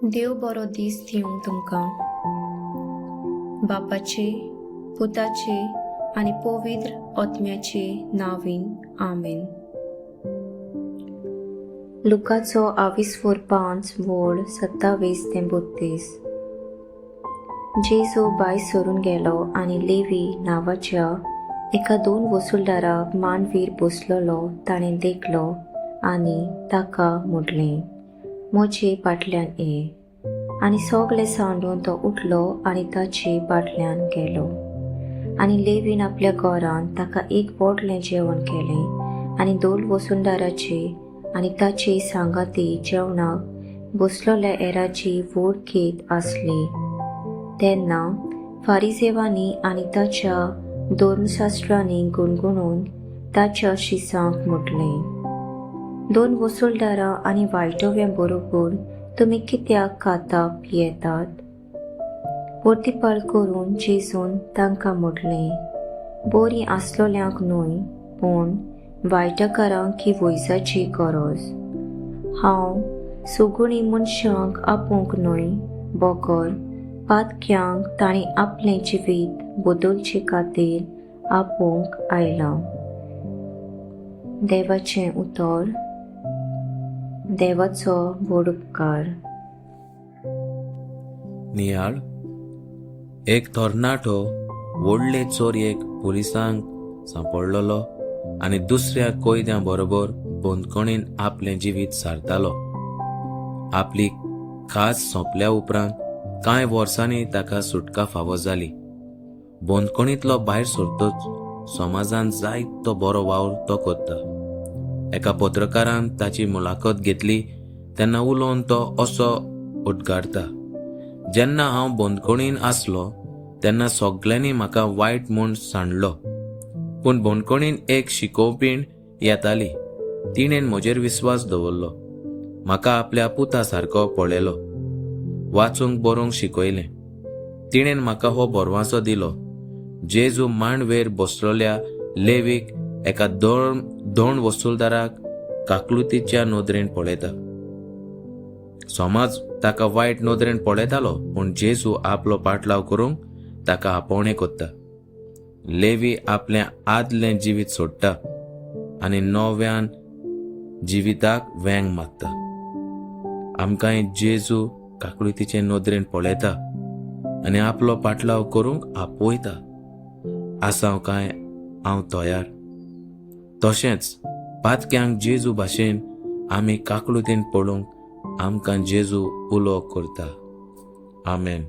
देव बरो दीस दिवं तुमकां. बापाचे, पुताचे आनी पवित्र आत्म्याचे नांवान, आमेन. लुकाचो आविस्फोर 5 वळ 27 ते 32. जेजू भायर सरून गेलो आनी लेवी नांवाच्या एका दोन वसुलदाराक मांडवीर बसलेलो ताणें देखलो आनी ताका म्हटलें, म्हजे फाटल्यान ये. आनी सगळें सांडून तो उठलो आनी ताचे फाटल्यान गेलो. आनी लेवीन आपल्या घरांत ताका एक व्हडलें जेवण केलें आनी दोन वसुंदाराचे आनी ताचे सांगाती जेवणाक बसलेल्या हेराची व्हड खेत आसली. तेन्ना फारिजेवांनी आनी ताच्या धर्मशास्त्रांनी गुणगुणून ताच्या शिसांक म्हटलें, दोन वसुलदारां आनी वायटव्यां बरोबर तुमी कित्याक खाता पियेतात? प्रतिपाल करून जेजून तांकां म्हटलें, बरीं आसलोल्यांक न्हय, पूण वायटकारांक ही वैजाची गरज. हांव सुगुणी मनशांक आपोवंक न्हय, बगर पातक्यांक तांणी आपलें जिवीत बदलचे खातीर आपोवंक आयलां. देवाचें उतर. देवाचो व्हड उपकार. नियाळ. एक तरणाटो व्हडले चोरयेक पुलिसांक सांपडलेलो आनी दुसऱ्या कैद्यां बरोबर बंदखणीन आपलें जिवीत सारतालो. आपली खास सोंपल्या उपरांत कांय वर्सांनी ताका सुटका फावो जाली. बंदखणींतलो भायर सरतच समाजान जायतो बरो वावर तो करता. एका पत्रकारान ताची मुलाखत घेतली तेन्ना उलोवन तो असो उद्गारता, जेन्ना हांव बंदखणीन आसलो तेन्ना सगळ्यांनी म्हाका वायट म्हूण सांडलो, पूण बंदखणीन एक शिकोवपीण येताली. तिणेन म्हजेर विस्वास दवरलो, म्हाका आपल्या पुता सारको पळयलो, वाचूंक बरोवंक शिकयलें. तिणेन म्हाका हो भरवांसो दिलो, जेजू मांडवेर बसलेल्या लेवीक एका दोन दोन वसुलदाराक काकलुतीच्या नदरेन पळयता. समाज ताका वायट नदरेन पळयतालो, पूण जेजू आपलो पाटलाव करूंक ताका आपोवणें करता. लेवी आपलें आदलें जिवीत सोडटा आनी नव्यान जिविताक वेंग मारता. आमकांय जेजू काकलुतीचे नदरेन पळयता आनी आपलो पाटलाव करूंक आपयता. आसाव काय हांव तयार? तशेंच पातक्यांक जेजू भाशेन आमी काकलुतीन पळोवंक आमकां जेजू उलो करता. आमेन.